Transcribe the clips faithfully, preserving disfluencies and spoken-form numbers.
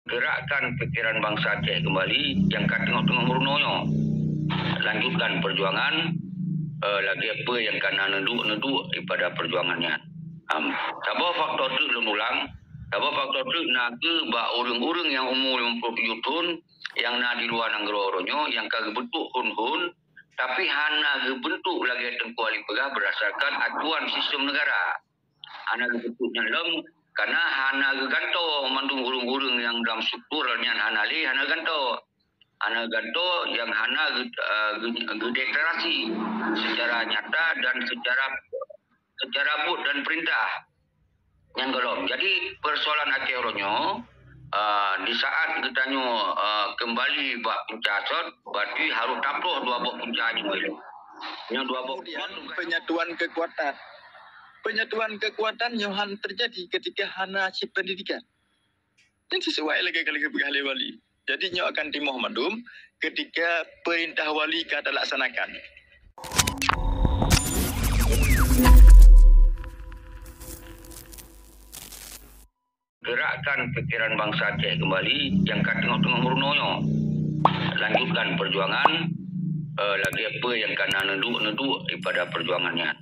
Gerakkan pikiran bansa Aceh kembali nyang ka teungoh-teungoh meurunoe nyoe. Lanjutkan perjuangan, eh, lagée peue nyang ka na neuduek-neuduek daripada perjuangan nyan. Am, saboh faktor teuk lôn ulang, saboh faktor teuk na kheueh bak ureuëng-ureuëng nyang umu limong ploh tujoh thon nyang na di luwa nanggroe uroe nyoe nyang ka geubentuk hon-hon, tapi hana geubentuk lagée Teungku Ali peugah berdasarkan acuan sistem negara. Hana geubentuk nyan lom, karena hana geugantoe mandum ureuëng-ureuëng nyang dalam struktur nyan hana lé, hana geugantoe. Hana geugantoe nyang hana geu-, eh, geu-, geudeklarasi secara nyata dan secara, secara buet dan perintah. Nyan gohlom. Jadi, persoalan Aceh uroe nyoe, eh, di saat geutanyoe, eh, kembali bak punca sot, berarti harôh taploh dua boh punca nyoe. Nyoe dua boh. Kemudian, penyatuan kekuatan. Penyatuan kekuatan nyoe han terjadi ketika hana cit pendidikan. Dan sesuai lagée ka lagée peugah lé Wali. Jadi nyoe akan timoh mandum ketika perintah Wali ka talaksanakan. Gerakkan pikiran bansa Aceh kembali nyang ka teungoh-teungoh meurunoe nyoe. Lanjutkan perjuangan, eh, lagée peue nyang ka na neuduek-neuduek daripada perjuangan nyan.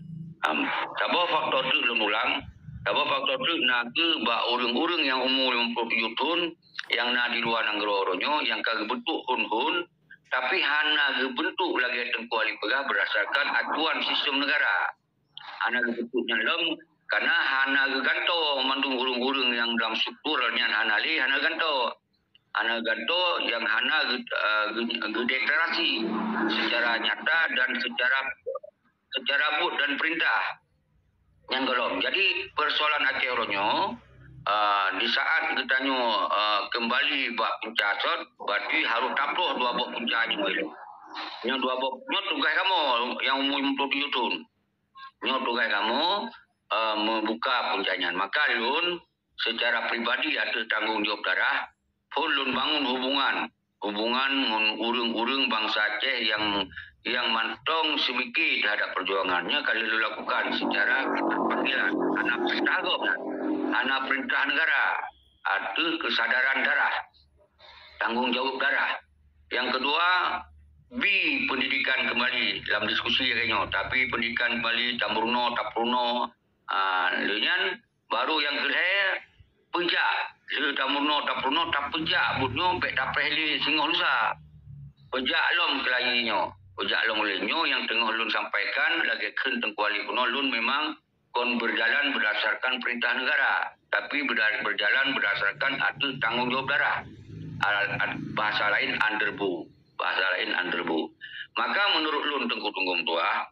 Am, saboh faktor teuk lôn ulang, saboh faktor teuk na kheueh bak ureuëng-ureuëng nyang umu limong ploh tujoh thon nyang na di luwa nanggroe uroe nyoe nyang ka geubentuk hon-hon, tapi hana geubentuk lagée Teungku Ali peugah berdasarkan acuan sistem negara. Hana geubentuk nyan lom, karena hana geugantoe mandum ureuëng-ureuëng nyang dalam struktur nyan hana lé, hana geugantoe. Hana geugantoe nyang hana geu-, eh, geu-, geudeklarasi secara nyata dan secara, secara buet dan perintah. Nyan gohlom. Jadi, persoalan Aceh uroe nyoe, eh, di saat geutanyoe, eh, kembali bak punca sot, berarti harôh taploh dua boh punca nyoe. Nyoe dua boh, nyoe tugaih kamoe nyang umu limong ploh tujoh thon. Nyoe tugaih kamoe, eh, meubuka punca nyan. Maka lôn secara pribadi ateueh tanggong jaweueb darah, phon lôn bangun hubungan, hubungan ngon ureuëng-ureuëng bansa Aceh nyang, nyang mantong seumike teuhadap perjuangan. Nyoe ka lheueh lôn lakukan secara panggilan. Hana peurintah agam, hana peurintah negara, ateueh keusadaran darah, tanggong jaweueb darah. Nyang keudua, bi pendidikan kembali dalam diskusi lagée nyoe. Tapi pendidikan kembali, tameurunoe, tapeurunoe, ah, lheueh nyan baru nyang keulhée, peujak. Lheueh tameurunoe, tapeurunoe, tapeujak buet nyoe bék tapreh lé singoh lusa. Peujak lom keulayi nyoe. Peujak lom lé nyoe nyang teungoh lôn sampaikan lagée kheun Teungku Ali keunoe, lôn memang kon berjalan berdasarkan perintah negara, tapi berda-, berjalan berdasarkan ateueh tanggong jaweueb darah. Al-, ad-, bahasa laén underbu, bahasa laén underbu. Maka menurut lôn Teungku Tunggong Tuah,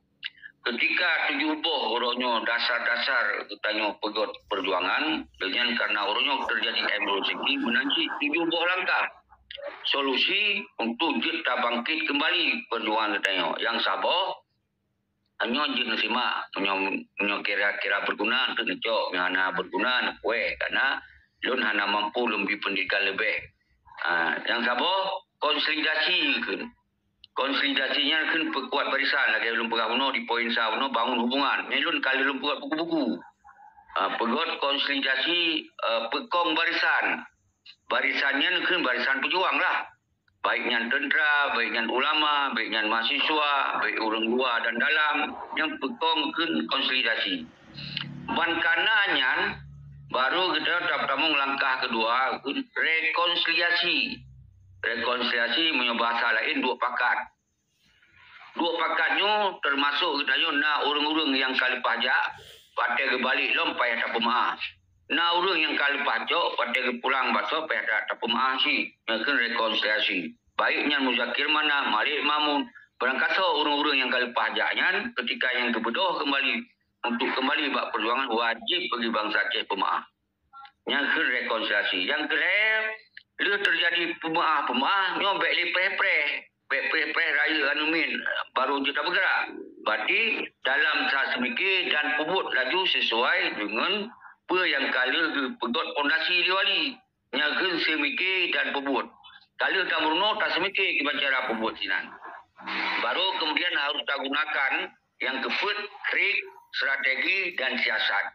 ketika tujoh boh uroe nyoe dasar-dasar geutanyoe peugét perjuangan, deunyan karena uroe nyoe terjadi M L C P, meunan cit tujoh boh langkah solusi untuk jeuet tabangkit kembali perjuangan geutanyoe. Nyang saboh, nyoe jeuet neusimak, nyoe, nyoe kira-kira berguna untuk neucok, nyoe hana berguna neupuéh, karena lôn hana mampu lôn bi pendidikan leubeh. Ha, nyang saboh, konsolidasi kheun. Konsolidasi nyan kheun peukuat barisan, lagée lôn peugah bunoe di poin sa bunoe, bangun hubungan. Nyan lôn ka lheueh lôn peukuat buku-buku. Ha, peugét konsolidasi, eh, peukong barisan. Barisan nyan kheun barisan peujuang lah. Baik nyan teuntera, baik nyan ulama, baik nyan mahasiswa, baik ureuëng luwa dan dalam, nyang peukong kheun konsolidasi. Ban kana nyan, baru geutanyoe tatamong langkah keudua, kheun rekonsiliasi. Rekonsiliasi meunyoe bahasa laén duek pakat. Duek pakat nyoe teumasok geutanyoe na ureuëng-ureuëng nyang ka leupah jak, watée geubalek lom payah tapeumeuáh. Na ureuëng nyang ka leupah cok, watée geupulang basoe payah ta-, tapeumeuáh cit, nyan kheun rekonsiliasi. Baik nyan Muzakir Manaf, Malik Mahmud, barangkasoe ureuëng-ureuëng nyang ka leupah jak nyan, keutika nyang geubeudôh keumbali untuk keumbali bak peujuangan, wajéb bagi bansa Aceh peumeuáh. Nyang kheun rekonsiliasi. Nyang keulhée, lheueh teujadi peumeuáh-peumeuáh, nyoe bék lé preh-preh. Bék preh-preh rayeuk aneuk miet, barô jeuet tabeugrak. Berarti dalam sa seumike dan peubuet laju sesuai deungon peue nyang ka lheueh geupeugét pondasi lé wali. Nyang kheun seumike dan peubuet. Ka lheueh tameurunoe, taseumike kiban cara peubuet sinan. Barô keumudian harôh tagunakan nyang keupeuet trik, strategi, dan siasat.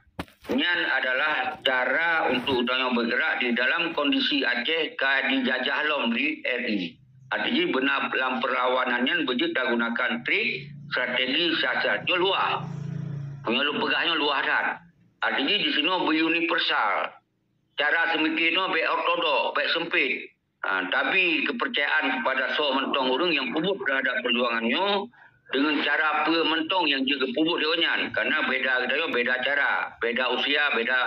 Nyan adalah cara untuk tanyoe bergerak di dalam kondisi Aceh ka dijajah lom di R I. Artinya beuna lam perlawanan nyan beujeuet tagunakan trik, strategi, siasat. Nyoe luwah. Meunyoe lôn peugah nyoe luwah that. Artinya di sinoe beruniversal. Cara seumiké nyoe bék ortodok, bék sempit. Ha, tapi kepercayaan kepada soe mantong ureuëng nyang peubuet terhadap perjuangan nyoe dengan cara peue mantong nyang jeuet geupeubuet lé nyan. Karena beda geutanyoe, beda cara, beda usia, beda,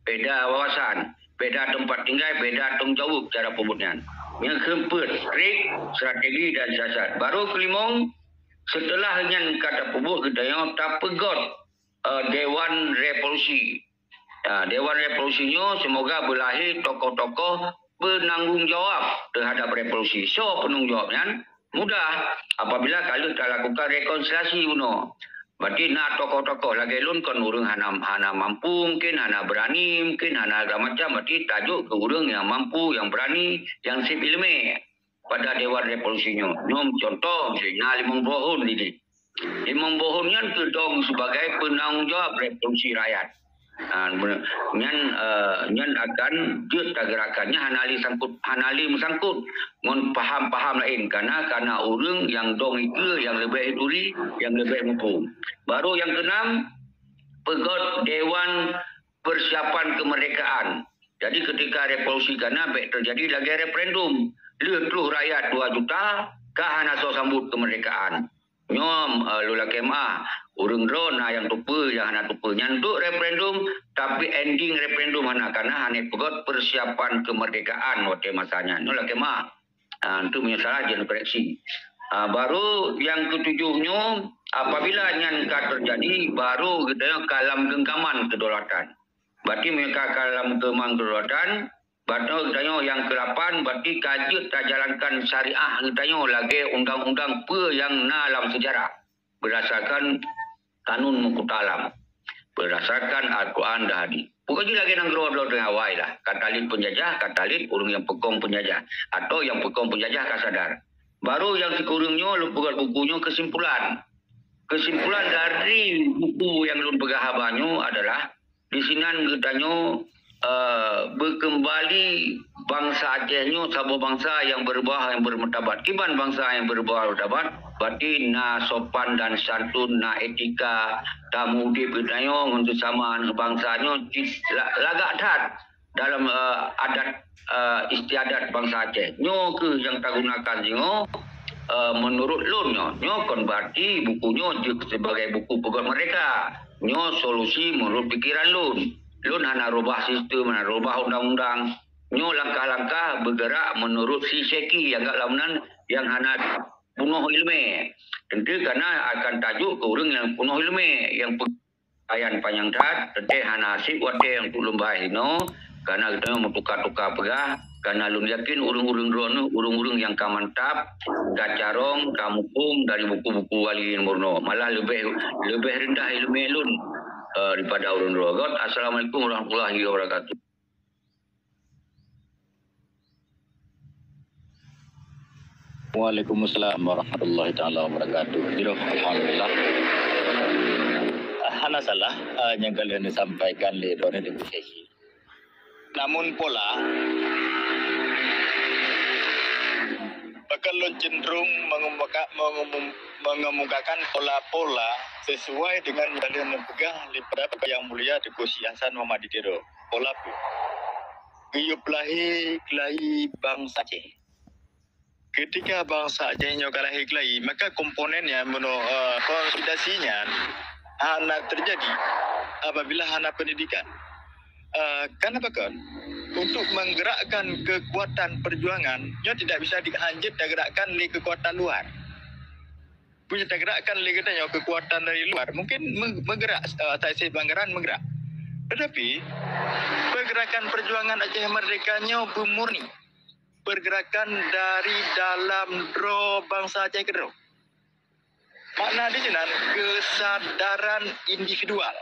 beda wawasan, beda tempat tinggal, beda tanggung jawab cara peubuet nyan. Nyang keempat, trik, strategi dan siasat. Baru kelimong, setelah nyan ka tapeubuet geutanyoe tapeugöt eh, Dewan Revolusi. Ya, Dewan Revolusi nyoe semoga beulahé tokoh-tokoh penanggung jawab terhadap revolusi. Soe penanggung jawab nyan? Mudah, apabila ka lheueh talakukan rekonsiliasi bunoe. Berarti na tokoh-tokoh lagée lôn kon ureuëng hana, hana mampu mungkin, hana berani mungkin, hana segala macam. Berarti tajok keu ureuëng nyang mampu, nyang berani, nyang seb iéleumé pada Dewan Revolusi nyoe. Nyoe contoh, na limong boh thon di Limong boh thon nyan teudong sebagai penanggung jawab revolusi rakyat. Ha, nyan, eh, nyan akan jeuet tagerakkan. Nyan hana lé sangkut, hana lé meusangkut ngon paham-paham laén. Karena, karena ureuëng nyang dong ikeue nyang leubeh turi, nyang leubeh muphom. Baru nyang keunam, peugöt Dewan Persiapan Kemerdekaan. Jadi ketika revolusi kana bék terjadi lagée referendum. Lheueh troh rakyat dua juta, ka hana soe sambot kemerdekaan. Nyoe, eh, lôn lakée meuah, ureuëng droe na nyang tupeue, nyang hana tupeue. Nyan duek referendum, tapi ending referendum hana, karena hana peugöt persiapan kemerdekaan watée masa nyan. Nyoe lakée meuah. Ah, untuk meunyoe salah, jangan koreksi. Ah, baru nyang ketujuh nyoe, apabila nyan ka terjadi, baru geutanyoe ka lam genggaman kedaulatan. Berarti meunyoe ka, ka lam genggaman kedaulatan, baru geutanyoe nyang keulapan, berarti ka jeuet tajalankan syariah geutanyoe lagée undang-undang peue nyang na lam sejarah. Berdasarkan kanun meukuta alam, berdasarkan Al-Quran dan Hadis. Pokok jih lagée nanggroe droe teungoh awai lah, ka talét penjajah, ka talét ureuëng nyang peukong penjajah, atau nyang peukong penjajah ka sadar. Baru nyang sikureueng nyoe lôn peugah buku nyoe kesimpulan. Kesimpulan dari buku nyang lôn peugah haba nyoe adalah di sinan geutanyoe, eh, beukeumbali bansa Aceh nyoe saboh bansa nyang beurubah, nyang beureumartabat. Kiban bansa nyang beurubah martabat, berarti na sopan dan santun, na etika, tamu udeb geutanyoe ngon sesama bansa nyoe cit la-, lagak that dalam, eh, adat, eh, istiadat bansa Aceh. Nyoe keuh nyang tagunakan singoh, eh, menurut lôn nyoe. Nyoe kon berarti buku nyoe jeuet sebagai buku peugöt merdeka. Nyoe solusi menurut pikiran lôn. Lôn hana rubah sistem, hana rubah undang-undang. Nyoe langkah-langkah bergerak menurut si Syeki nyang gak lam nan nyang hana bunoh iéleumé. Tentu karena akan tajok keu ureuëng nyang bunoh iéleumé, nyang pe-, ayan panyang that, teuntée hana seb watée untuk lôn bahas inoe, karena geutanyoe meutuka-tuka peugah, karena lôn yakin ureuëng-ureuëng droeneueh, ureuëng-ureuëng nyang ka mantap, ka carông, ka muphom dari buku-buku wali nyang meurunoe. Malah leubeh, leubeh reundah iéleumé lôn, eh, daripada ureuëng droe. Göt, assalamualaikum warahmatullahi wabarakatuh. Waalaikumsalam warahmatullahi taala wabarakatuh. Jroh, alhamdulillah. Hana salah, eh, nyang ka lheueh neusampaikan lé droeneueh di sesi. Namun pola, bahkan lôn cenderung mengemuka-, mengumum-, mengemukakan pola-pola sesuai dengan yang neupeugah lé Pemuda Yang Mulia Teungku Syik Hasan Muhammad di Tiro. Pola peue? Geuyue peulahé keulayi bansa Aceh. Ketika bansa Aceh nyoe ka lahé keulayi, maka komponen nyan meunoe, eh, konsolidasi nyan hana terjadi apabila hana pendidikan. Eh, kenapa kon? Untuk menggerakkan kekuatan perjuangan, nyoe tidak bisa dihanjeuet tagerakkan lé kekuatan luar. Bila tagerakkan lé geutanyoe kekuatan dari luar, mungkin me-, meugerak, eh, asai-asai pelanggaran meugerak. Tetapi, pergerakan perjuangan Aceh Merdeka nyoe beumurni pergerakan dari dalam droe bansa Aceh keudroe. Makna di sinan kesadaran individual.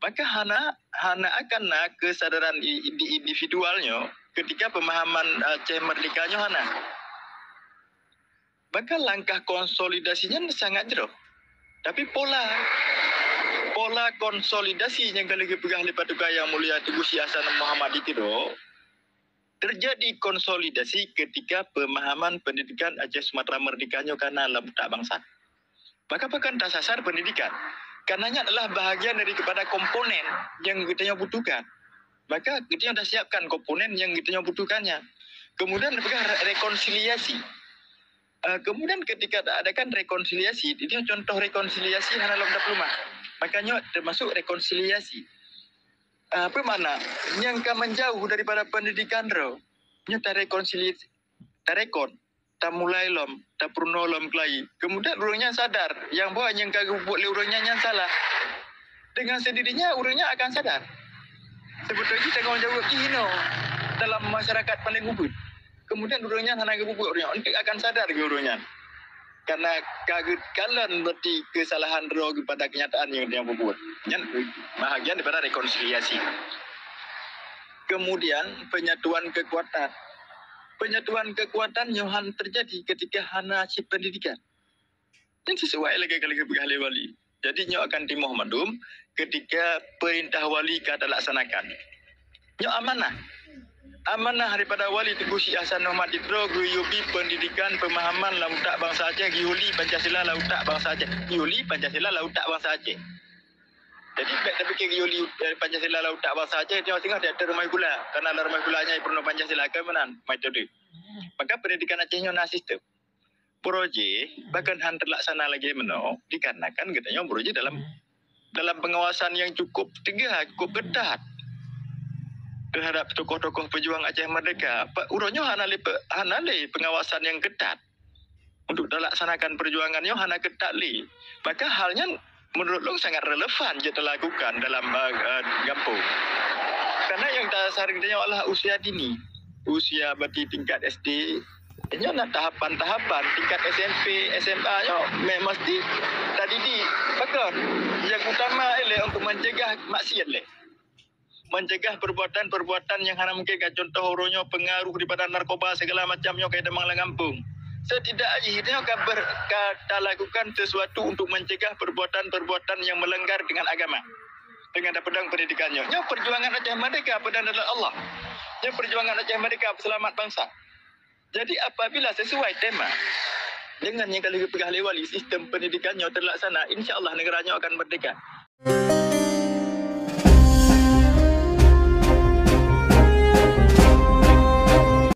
Maka hana, hana akan na kesadaran i-, indi-, individual nyoe ketika pemahaman, eh, Aceh Merdeka nyoe hana. Maka langkah konsolidasi nyan sangat jroh. Tapi pola Pola konsolidasi nyang ka lheueh geupeugah lé Paduka Yang Mulia Teungku Syekh Hasan Muhammad di Tiro, terjadi konsolidasi ketika pemahaman pendidikan Aceh Sumatera Merdeka nyoe kana lam utak bansa. Maka pakon tasasar pendidikan? Karena nyan adalah bahagian daripada komponen yang geutanyoe butuhkan. Maka geutanyoe dah siapkan komponen yang geutanyoe butuhkan nyan. Kemudian peugah re-, rekonsiliasi. Uh, kemudian ketika ada kan rekonsiliasi, dia contoh rekonsiliasi hana lom dapeuleumah. Makanya termasuk rekonsiliasi. Uh, apa makna? Nyang ka menjauh daripada pendidikan ro, nyoe tarekonsiliasi, tarekon, tamulai lom, tapeurunoe lom keulayi. Kemudian ureuëng nyan sadar, yang bahwa nyang ka geubuet lé ureuëng nyan nyan salah. Dengan sendirinya ureuëng nyan akan sadar. Sebetulnya tanggong jawab jih inoe dalam masyarakat paling ubit. Kemudian ureuëng nyan hana geubuet ureuëng nyan, enteuk akan sadar geuh ureuëng nyan. Karena ka geukalon berarti kesalahan droe pada kenyataan yang dia buat. Nyan bahagian daripada rekonsiliasi. Kemudian penyatuan kekuatan. Penyatuan kekuatan nyoe han terjadi ketika hana cit pendidikan. Dan sesuai lagi kali kepeugah lé wali. Jadi nyoe akan timoh mandum ketika perintah wali ka talaksanakan. Nyoe amanah. Amanah daripada Wali Teungku Syekh Hasan Muhammad di Tiro geuyue bi pendidikan pemahaman lam utak bansa Aceh, geuyue li Pancasila lam utak bansa Aceh, geuyue li Pancasila lam utak bansa Aceh. Jadi bèk tapikir geuyue li, eh, Pancasila lam utak bansa Aceh, teungoh-teungoh diatur rumoh sikula, karena lam rumoh sikula nyan peurunoe Pancasila, keu meunan metode. Maka pendidikan Aceh nyoe na sistem. Projek bahkan han terlaksana lagi meunoe dikarenakan geutanyoe projek dalam, dalam pengawasan yang cukup tegas, cukup ketat terhadap tokoh-tokoh pejuang Aceh Merdeka. Uroe nyoe hana lé pe-, hana lé pengawasan yang ketat untuk dilaksanakan perjuangan nyoe, hana ketat lé. Maka hal nyan menurut lôn sangat relevan jeuet talakukan dalam, eh, eh, gampông. Karena yang tasarang nyoe adalah usia dini, usia berarti tingkat S D. Nyoe na tahapan-tahapan tingkat S M P, S M A nyoe me-, mesti tadidik. Pakon? Yang utama ilèe untuk mencegah maksiat lé. Mencegah perbuatan-perbuatan yang hana mungkin, ka contoh uroe nyoe pengaruh daripada narkoba segala macam nyoe ka itamong lam gampông. Setidak jih nyoe ka ber-, ka talakukan sesuatu untuk mencegah perbuatan-perbuatan yang melanggar dengan agama. Dengan tapeudong pendidikan nyoe. Nyoe perjuangan Aceh Merdeka peudong dalam Allah. Nyoe perjuangan Aceh Merdeka peuseulamat bansa. Jadi apabila sesuai tema dengan nyang ka lheueh geupeugah lé wali, sistem pendidikan nyoe terlaksana, insya Allah negara nyoe akan merdeka.